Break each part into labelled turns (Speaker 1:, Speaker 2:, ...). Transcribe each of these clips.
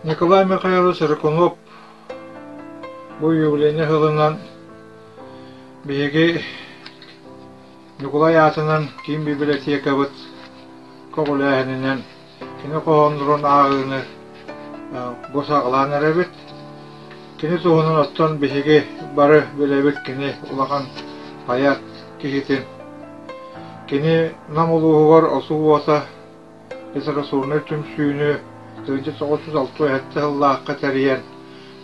Speaker 1: Николай Михайлович Рыкунов бу юбилейнай сылынан биһиги Ньукулай аатынан киин библиотекабыт көҕүлээһининэн кини хоһооннорун ааҕыыны бу саҕалаан эрэбит. Кини туһунан оттон биһиги бары билэбит кини улахан поэт киһитин. Кини Нам улууһугар Осуу уота литературнай түмсүүнү 1967 сыллаахха тэрийэн,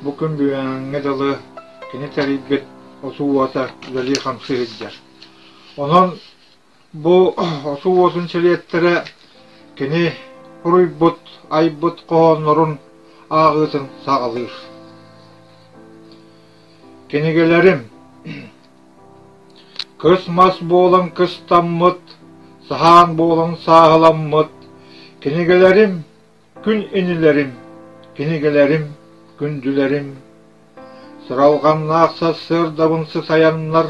Speaker 1: бу күн бүгүҥҥэ дылы кини тэрийбит Осуу уота үлэлии-хамсыы сылдьар. Онон бу Осуу уотун чилиэттэрэ кини суруйбут, айбыт хоһооннорун ааҕыытын саҕалыыр. Кинигэлэрим Кыс мас буолан кыстаммыт, саһаан буолан сааһыламмыт, кинигэлэрим, күн инилэрим, кинигэлэрим, күндүлэрим. Сыралҕаннаах сарсыардабын сытайаннар,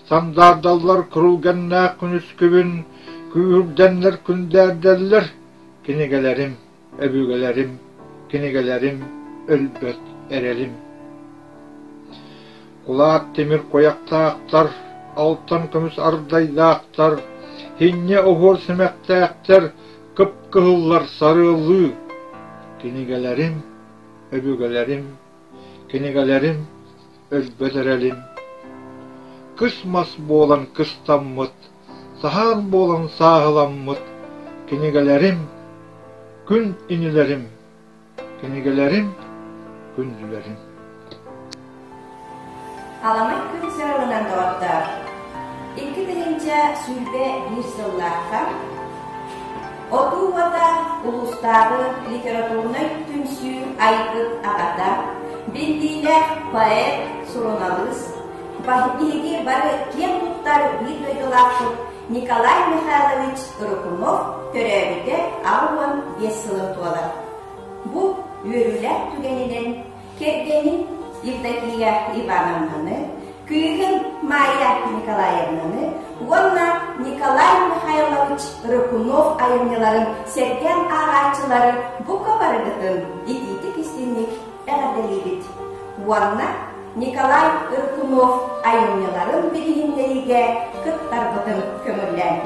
Speaker 1: сандаардаллар күрүлгэннээх күнүскүбүн, күүһүрдэннэр күндээрдэллэр кинигэлэрим. Өбүгэлэрим, кинигэлэрим, өлбөт эрэлим. Кулаат тимир куйахтаахтар, алтан көмүс ардайдаахтар, һинньэ оһуор симэхтээхтэр, кып-кыһыллар сарыаллыы. Кинигэлэрим, өбүгэлэрим, кинигэлэрим, өлбөт эрэлим. Кыс мас буолан кыстаммыт, саһаан буолан сааһыламмыт кинигэлэрим, күн инилэрим, кинигэлэрим, күндүлэрим.
Speaker 2: Аламай күн сыралынан доҕоттоор, 2021 сыллаахха Отуу уота улуустааҕы литературнай түмсүү айбыт аҕата, биллиилээх поэт, суруналыыс, биһиги бары киэн туттар биир дойдулаахпыт Николай Михайлович Рыкунов төрөөбүтэ 85 сылын туолар. Бу үөрүүлээх түгэнинэн кэргэнин Евдокия Ивановнаны, кыыһын Майя Николаевнаны уонна Николай Михайлович Рыкунов айымньыларын сэргээн ааҕааччылары бука барыгытын итиитик-истиҥник эҕэрдэлиибит уонна Николай Рыкунов айымньыларын билиһиннэриигэ кыттарбытын көҥүллээн,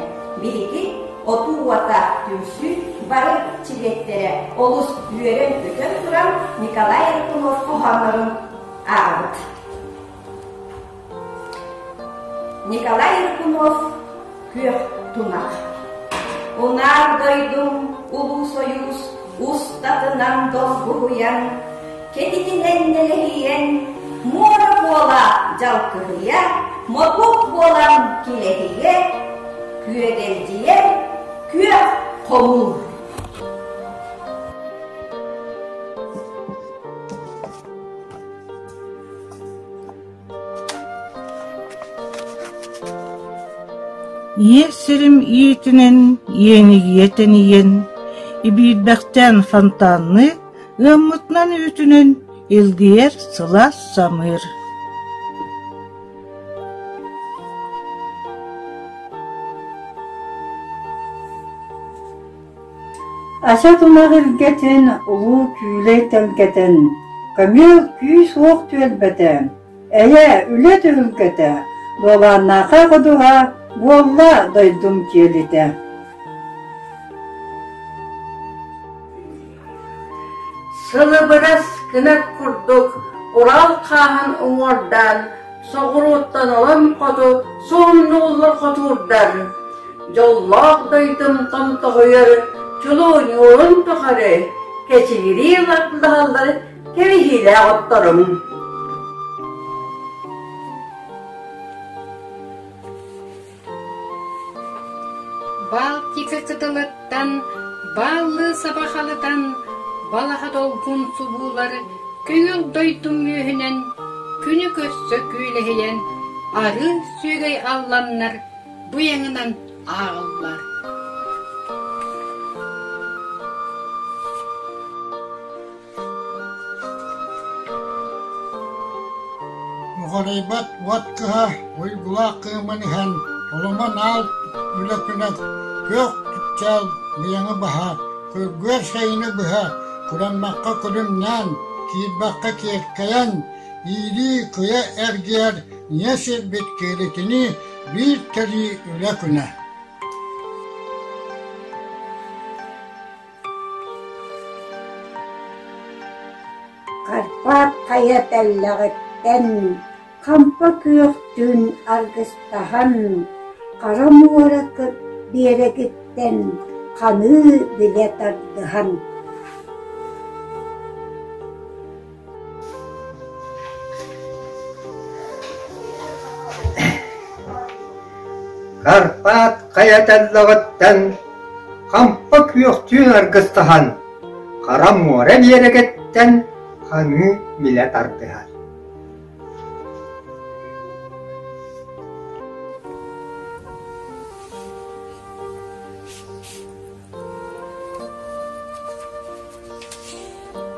Speaker 2: биһиги Отуу уота түмсүү бары чилиэттэрэ олус үөрэн-көтөн туран Николай Рыкунов хоһооннорун ааҕабыт. Николай Рыкунов Күөх тунах Унаар дойдум Улуу Сойуус устатынан долгуһуйан, кэтитинэн нэлэһийэн, муора буола дьалкыһыйа, мотуок буолан килэһийэ, күөгэлдьийэр күөх хомуур.
Speaker 3: Ийэ сирим иитинэн иэнигийэ тэнийэн, ибиирбэхтээн фонтанныы, ыаммытынан үүтүнэн илгийэр сылаас самыыр.
Speaker 4: Ача тунах илгэтин улуу күүлэй тэлгэтэн, көмүөл күүс-уох түөлбэтэ, эйэ, үлэ түһүлгэтэ, дуолааннаахай ходуһа буолла дойдум киэлитэ.
Speaker 5: Сылыбырас кынат курдук Урал хааһын уҥуордаан соҕурууттан олом хоту суһумнууллар хотуурдар Дьоллоох дойдум томтоһуйар чулуу ньуурун тухары кэчигирии лардаһаллар кэбиһиилээх отторум.
Speaker 6: Балтика кытылыттан бааллыы саба халытан балаһа долгун субуулар көҥүл дойдум үөһүнэн күнү көрсө күүлэһийэн арыы сүөгэй алланнар быйаҥынан ааҕыллар.
Speaker 7: Нухарыйбат уот кыһа уйгулаах кыымын иһэн, толомон аал үлэ күнэ күөх чыпчаал быйаҥы баһа, күргүөр сайыны быһа. Кураммакка күлүмнээн, киирбэххэ киэркэйэн, иилии кыйа эргийэр ийэ сирбит киэлитинии биир кэлии үлэ күнэ.
Speaker 8: Карпат хайа тэллэҕиттэн хампа күөхтүүн аргыстаһан, хара муора биэрэгиттэн ханыы билэ тардыһан
Speaker 9: Карпат хайа тэллэҕиттэн хампа күөхтүүн аргыстаһан, хара муора биэрэгиттэн ханыы билэ тардыһар.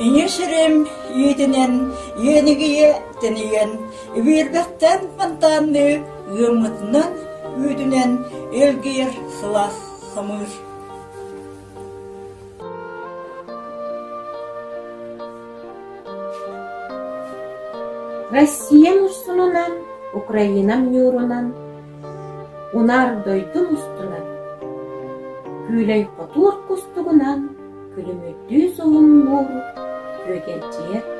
Speaker 4: Ийэ сирим иитинэн иэнигийэ тэнийэн, ибиирбэхтэн фонтанныы ыаммытынан үүтүнэн илгийэр сылаас самыыр.
Speaker 10: Россиям устунунан, Украинам ньуурунан, унаар дойдум устунан, күүлэй хотуур кустугунан күлүмүрдүү суһумнуур күөгэлдьийэр.